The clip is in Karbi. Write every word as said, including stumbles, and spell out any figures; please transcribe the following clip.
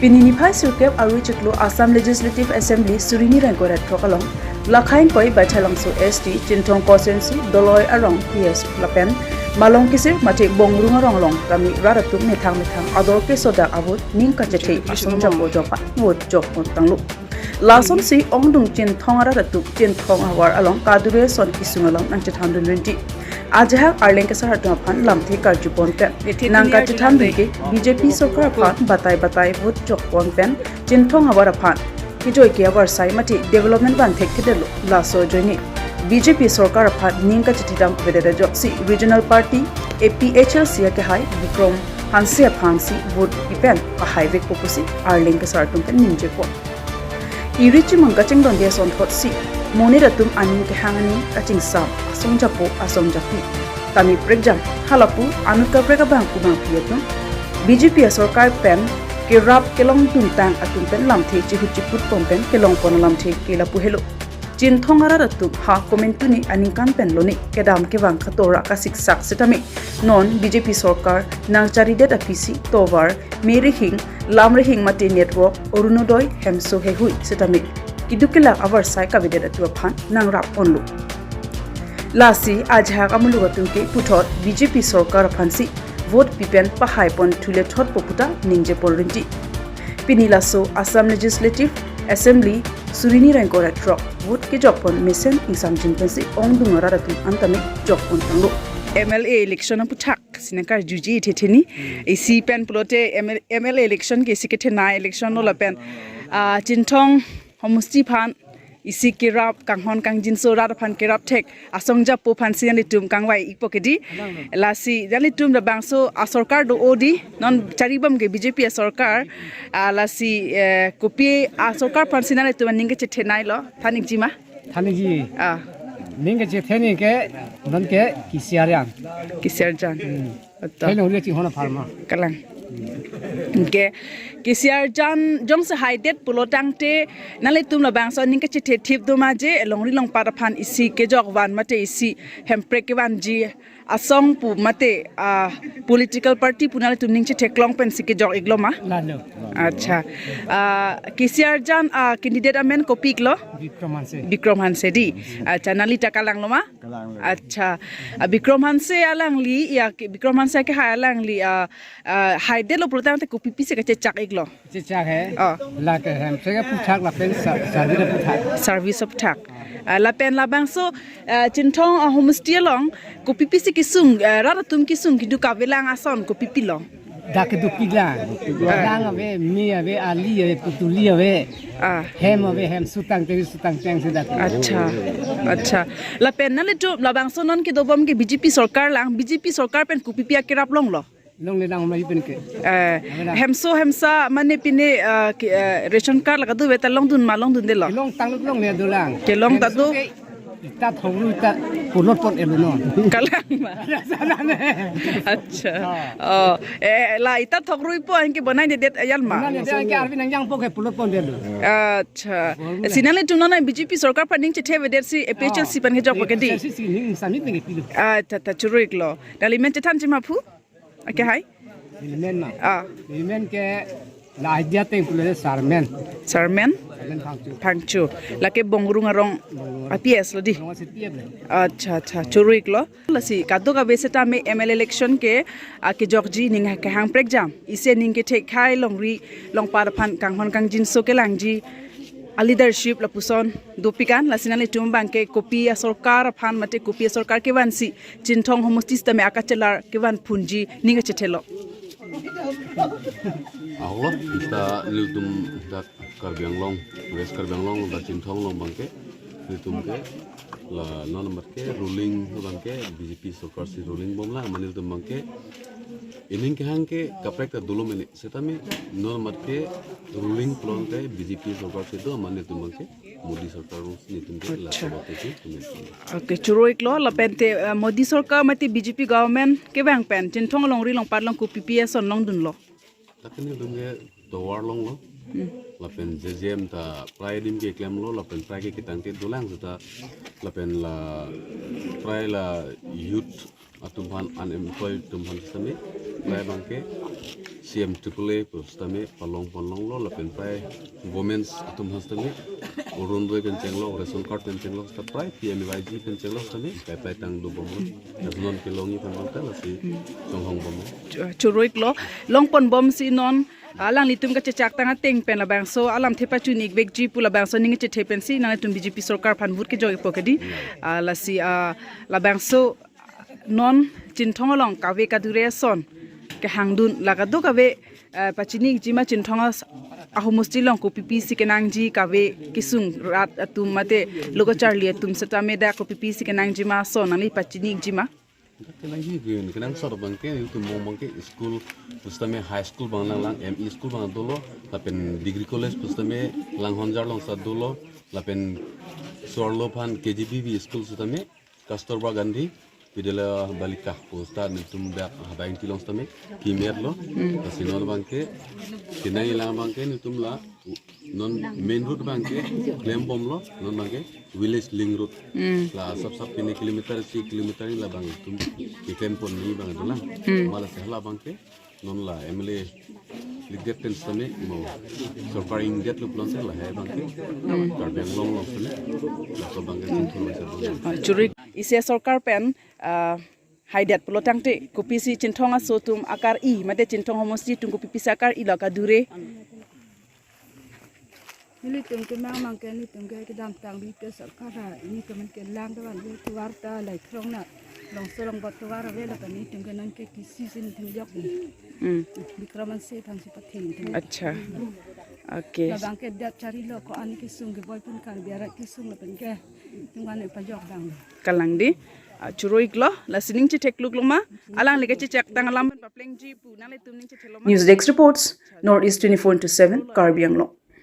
Pini niphai sirkep arui chiklo Assam Legislative Assembly suri ni ingkoi ra throk along Lakhaingkoi Baithalangso S T, Chinthong Constituency, Doloi Arong P S lapen Malong Kisir mate Bongrung Arong along kami rat atum methang methang ador kesodak a-vote ning kachethe asong japo jokpa vote jokpon tanglo. Lasonsi ongdung Chinthong arat atum Chinthong ahavar along kadure ason kesung along nangchethandun rinti. Ajahak arleng kesar atum aphan lamthe karjupon pen nangkachethandun ke B J P sorkar aphan batai batai vote jokpon pen Chinthong ahavar aphan kejoi ke avarsai mate development van thekthedetlo, laso ajoine B J P sorkar aphan ning kachethedam avedet ajoksi regional party A P H L C akehai Bikram Hanse aphansi vote pi pen pahaivekpo pusi arleng kesar atum pen ningjepon. Iri chimang kachingdonde asonthotsi monit atum aning kehang aning kachingsam asong japo asong japi tame prekjam, halapu anut kaprek abang kumangpi atum B J P asorkar pen kerap kelongdun tang atum pen lamthe chihut chiputpon pen kelongpon alamthe ke lapu helo. Chinthong arat atum ha komantu ni aningkan pen lone kedam kevang katora kasiksak setame non B J P sorkar nangcharidet aphisi tovar, me rihing, lam rihing mate network, Orunodoi, hemso heihui setame keduk kelak avarsai kavedet atum aphan nangrapponlo. Lasi ajahak amuluk atum ke puthot B J P sorkar aphansi vote pi pen pahaipon thule thotpo puta ningjepon rinti. Pini laso Assam Legislative Assembly suri ni ingkoi ra throk vote kejokpon mesen ingsamjin pensi ongdung arat atum an tame jokpon tanglo. M L A election aputhak si nangkarjuji thethe ni. Isi pen pulote M L, M L A election ke isi kethenei election lo lapen, ah, Chinthong homosti aphan isi kerap kanghon kangjinso rat aphan kerap thek asong japo aphansi nanglitum kangvai-ikpo ke di. Lasi nanglitum labangso asorkar do-o di, non charibom ke B J P asorkar, ah, lasi, eh, kopi asorkar aphansi nanglitum aning kachethenei lo, than-ikji ma? Than-ikji. Ah. Ning kachethe ni ke, non ke K C R Jan. K C R Jan. Hmm. Betul. Hello, dia chinghon apharman. Kalang. Ke, K C R Jan jongsi haidet pulo tangte, nanglitum labangso aning kachethe thip do ma je, longri longpat aphan isi kejok van mate isi hemprek kevanji asong pu mate, ah, political party pu nanglitum ning chetheklong pensi kejok-iklo ma? Lalo. Acha. Ah, K C R Jan, ah, candidate amen kopi-iklo? Bikram Hanse. Bikram Hanse di. Acha, nangli ta kalanglo ma? Kalanglo. Acha. Ah, Bikram Hanse alangli, ya, ke, Bikram Hanse akehai alangli, ah, ah, haidetlo pulo tangte kopi pisi kachechak-iklo? Chechak he. Oh. Lake hemso aphuthak lapen sa-, service aphuthak. Service aphuthak. Ah, lapen labangso, ah, Chinthong, ah, homosti along kopi pisi kesung, ah, rat atum kesung keduk kavelang ason kopi pilo? Dak keduk pilang. Pilang ave, me ave, ali ave, putuli ave. Ah. Hem ave, hem sutang teri sutang teng si dak. Acha. Acha. Lapen nanglitum labangso non kedobom ke B J P sorkar lang, B J P sorkar pen kopi pi akerap longlo? Longle lang mai pen ke. Eh, hemso hemsa mane pine, eh, ke, eh, ration card la kado ave ta longdun ma longdundelo? Kelong tanglo longle dolang. Kelong ta do. Hemso ke ita thogru ita pulotpon-etlo non. Kalang ma. Sana ne. Acha. Ah. Oh, eh, la ita thogruipo anke bonai ne det ayal ma. Bonai ne det anke arvi nangjangpo ke pulotpon-etlo. Acha. Bol mo. Si nanglitum non B J P sorkar aphan ning chethevedet si A P H L C aphan kejokpo ke di? A P H L C si ning samit ning pilo. Ah, ta, ta choro-iklo. Nangli men chethanji ma phu? Akehai? Neli men ma. Ah. Neli men ke la idea teng pulo Sarmen. Sarmen? Sarmen Phangcho. Phangcho. Lake Bongrung Arong. Bongrung Arong. A P S lo di? Bongrung Arong C P F lo. Acha, acha. Choro-iklo. Lasi kadokave setame M L A election ke, ah, kejokji ning kehang prekjam. Isi aning kethekhai longri longpat aphan kanghon kangjinso kelangji a-leadership lapuson dopik an, lasi nanglitum abang ke kopi asorkar aphan mate kopi asorkar kevansi Chinthong homosti setame akachelar kevan phunji ning kachethelo? Ahok lo, ita nelitum dak Karbi Anglong, West Karbi Anglong, dak Chinthong along abang ke, nelitum ke, la non amat ke ruling abang ke B J P sorkar si ruling bomlang, amat nelitum abang ke, ining kehang ke kaprek ta dolo mene, setame non amat ke ruling pulote B J P sorkar si do, amat nelitum abang ke Modi sorkar along si nelitum ke la. Acha. Sabab itu, nelitum. Okay, choro-iklo, lapente, eh, Modi sorkar mate B J P government kevang pen Chinthong alongri longpat along kopi pi ason longdunlo? Dak ke nelitum ke tovar longlo. Hmm. Lapen J J M ta prai adim ke klemlo, lapen prai ke ketang ke dolang seta, lapen la prai la youth atum aphan, unemployed atum aphan setame, prai abang ke C M triple A pu sitame palong ponlonglo lapen prai women's atum ha sitame Orunodoi pen chenglo, ration card pen chenglo, sita prai P M A Y G pen chenglo sitame prai prai tang dobomlo. Laso non kelongji pen bangta lasi chonghong bomlo. Chu-, choro-iklo, longponbomsi non alanglitum kachechak tang ateng pen labangso alamthe pachun-ikvekji pu labangso aning kachethe pensi nangtum B J P sorkar aphan vote kejok-ikpo kedi. Ah, lasi, ah, labangso non Chinthong along kave kadure ason kehangdun la kadokave, eh, pachini-ikjima Chinthong as-, ahomosti along kopi pisi kenangji kave kesung rat atum mate lo kacharli atum setame dak kopi pisi kenangjima ason nangli pachini-ikjima. Kenangji gun, kenangsot abangke, itum mong abangke school pu sitame high school bang langlang, M E school bang dolo, lapen degree college pu sitame Langhonjar along sat dolo, lapen so-arlo aphan K G B V school sitame Kasturba Gandhi Vidyalaya Balika pu sita nelitum dak Habai Ingti along sitame kimet lo. Lasi non abangke, kenangjilang abangke nelitum la non main road abangke klembomlo, non abangke village link road. Hmm. La sap sap pine kilometer isi kilometer labang itum keklempon ni abang dolang. Hmm. Mala sehla abangke non la M L A likdet pen sitame mo sorkar ingdet lo pulote lahai abangke Karbi Anglong along sitame laso abangke Chinthong along sitame. Ah, choro-ik, isi sorkar pen, ah, haidet pulo tangte kopisi Chinthong aso atum akar-i mate Chinthong homosti atum kopi pisi akar-ilo kadure. Nelitum kemang abangke nelitum ke kedamtang bi ke sorkar ra, nelitum ke lang doan bi tovar ta lai krong na longso longbot tovar ave lapen nelitum ke non ke kisi si nelitum jok ni. Hmm. Bikram Hanse aphansi pathe nelitum. Acha. Okay. Labangke dak charilo ko-an kesung keboi pun kan biarat kesung lapen ke tum kan pajok dang. Kalang di. Ah, choro-iklo, lasi ning chetheklok loma. Alangli kachechak tang alam pen paplengji pu nanglitum ning chethe loma. News Desk reports, North East twenty-four into seven, Karbi Anglong.